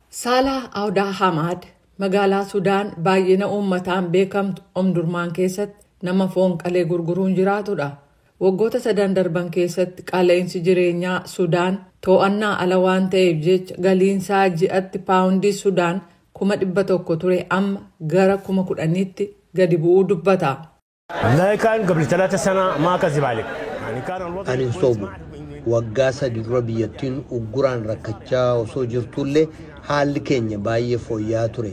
Saalaa Awdaa Hamaad magaalaa Sudaan baay'ina uummataan beekamtu Omdurmaan keessatti nama foon qalee gurguruun jiraatudha. Waggoota 3 darban keessatti qaala'insi jireenyaa Sudaan to'annaa ala waan ta'eef jecha galiinsaa ji'atti paawundii Sudaan 100,000 ture amma gara 10,000tti gadi bu'uu dubbata. والله كان قبل 3 سنة ما أكذب عليك يعني كان الوضع Ani hin sobu. Waggaa 3 dura biyyattiin ugguraan rakkachaa osoo jirtullee haalli keenya baay'ee fooyya'aa ture.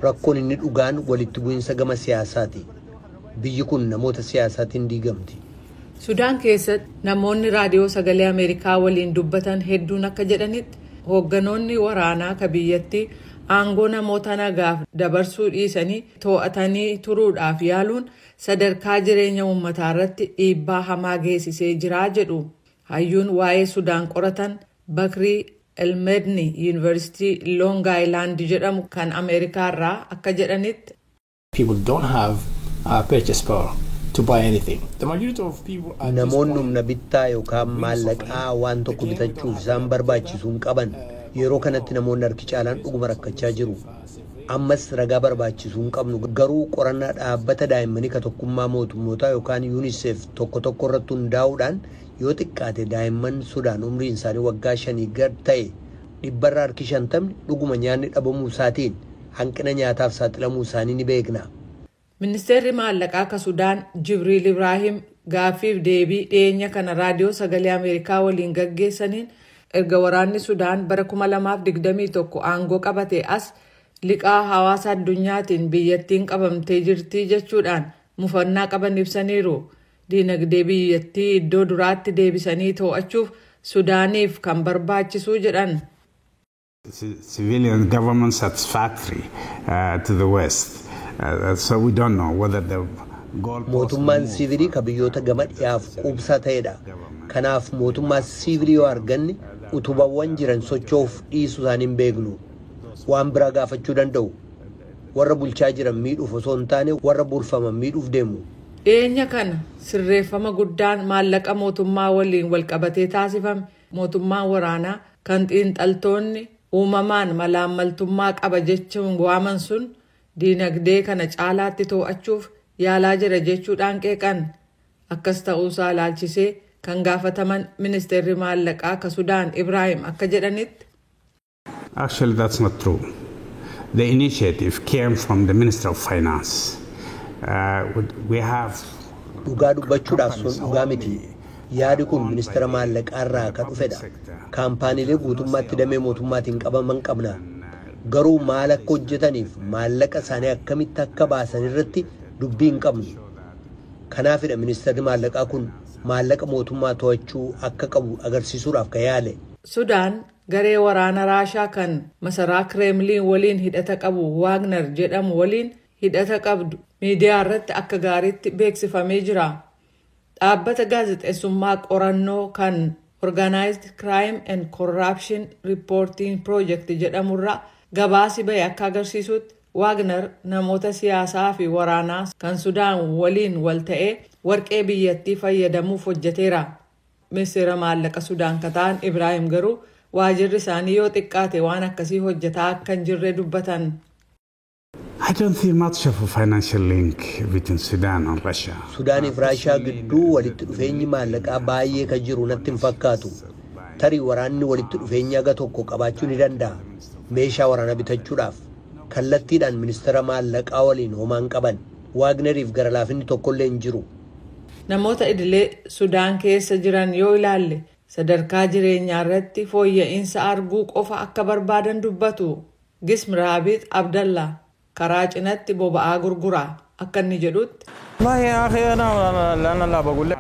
Rakkoon inni dhugaan walitti bu'iinsa gama siyaasaati. Biyyi kun namoota siyaasaatiin diigamti. Sudaan keessatti namoonni raadiyoo Sagalee Ameerikaa waliin dubbatan hedduun akka jedhanitti, hoogganoonni waraanaa ka biyyattii aangoo namoota nagaaf dabarsuu dhiisanii to'atanii turuudhaaf yaaluun sadarkaa jireenya uummataa irratti dhiibbaa hamaa geessisee jira jedhu. Hayyuun waa'ee Sudaan qoratan Bakrii Elmedni Yuunivarsiitii Long Island jedhamu kan Ameerikaa irraa akka jedhanitti, People don't have purchase power to buy anything. The majority of people at this Namoonni point humna bittaa yookaan maallaqaa waan tokko bitachuuf isaan barbaachisu hin qaban. Yeroo kanatti namoonni harki caalaan dhuguma rakkachaa jiru. Ammas ragaa barbaachisu hin qabnu, garuu qorannaa dhaabbata daa'immanii ka Tokkummaa Mootummootaa yookaan UNICEF tokko tokko irratti hundaa'uudhaan yoo xiqqaate daa'imman Sudaan umriin isaanii waggaa 5 gad ta'e dhibbarraa harki 50ni dhuguma nyaanni dhabamuu isaatiin hanqina nyaataaf saaxilamuu isaanii ni beekna. Ministeerri maallaqaa ka Sudaan Jibriil Ibraahim gaaffiif deebii dhiyeenya kana raadiyoo Sagalee Ameerikaa waliin gaggeessaniin, erga waraanni Sudaan bara 2021 aangoo qabate as liqaa hawaasa addunyaatiin biyyattiin qabamtee jirti jechuudhaan mufannaa qaban ibsaniiru. Diinagdee biyyattii iddoo duraatti deebisanii to'achuuf Sudaaniif kan barbaachisu jedhan. Civilian government satisfactory to the West. So we don't know whether the Mootummaan siivilii ka biyyoota gama dhiyaaf quubsaa ta'edha. Kanaaf mootummaa siivilii yoo arganne utubaawwan jiran socho'uuf dhiisuu isaanii hin beeknu. Waan biraa gaafachuu danda'u. Warra bulchaa jiran miidhuuf osoo hin taane warra bulfaman miidhuuf deemu. Dhiyeenya kana sirreeffama guddaan maallaqa mootummaa waliin walqabatee taasifame mootummaan waraanaa kan xiinxaltoonni uumamaan malaammaltummaa qaba jechuun waaman sun diinagdee kana caalaatti to'achuuf yaalaa jira jechuudhaan qeeqan. Akkas ta'uusaa ilaalchisee kan gaafataman ministeerri maallaqaa ka Sudaan Ibraahim akka jedhanitti, Actually, that's not true. The initiative came from the Minister of Finance. We have Dhugaa dubbachuudhaaf sun dhugaa miti. Yaadi kun ministeera maallaqaa irraa kan dhufedha. Kaampaaniilee guutummaatti damee mootummaatiin qabaman qabna. Garuu maal akka hojjetaniif maallaqa isaanii akkamitti akka baasan irratti dubbii hin qabnu. Kanaafidha ministeerri maallaqaa kun maallaqa mootummaa to'achuu akka qabu agarsiisuudhaaf kan yaale. Sudaan garee waraana Raashaa kan masaraa Kireemliin waliin hidhata qabu Waagner jedhamu waliin hidhata qabdu miidiyaa irratti akka gaariitti beeksifamee jira. Dhaabbata gaazexeessummaa qorannoo kan Organized Crime and Corruption Reporting Project jedhamurraa gabaasi bahe akka agarsiisutti, Waagner namoota siyaasaa fi waraanaa kan Sudaan waliin wal ta'ee warqee biyyattii fayyadamuuf hojjeteera. Ministeera maallaqa Sudaan kan ta'an Ibraahim garuu waajirri isaanii yoo xiqqaate waan akkasii hojjetaa akka hin jirre dubbatan. I don't see much of a financial link between Sudan and Russia. Sudaaniif Raashaa gidduu walitti dhufeenyi maallaqaa baay'ee kan jiru natti hin fakkaatu. Tarii waraanni walitti dhufeenya aga tokko qabaachuu ni danda'a. Meeshaa waraanaa bitachuudhaaf. Kallattiidhaan ministeera maallaqaa waliin homaan qaban. Waagneriif gara laafinni tokkollee hin jiru. Namoota idilee Sudaan keessa jiran yoo ilaalle, sadarkaa jireenyaa irratti fooyya'insa arguu qofa akka barbaadan dubbatu. Gismiraabit Abdallaa karaa cinatti boba'aa gurgura. Akka inni jedhutti, والله يا اخي انا لا بقول لك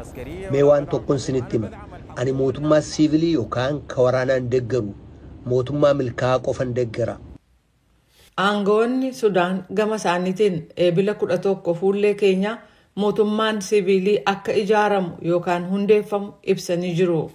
Mee waan tokkon sinitti hima. Ani mootummaa siivilii yookaan ka waraanaa hin deeggaru. Mootummaa milkaa'aa qofan deeggara. Aangawoonni Sudaan gama isaaniitiin Eebila 11 fuullee keenyaa mootummaan siviilii akka ijaaramu yookaan hundeeffamu ibsanii jiru.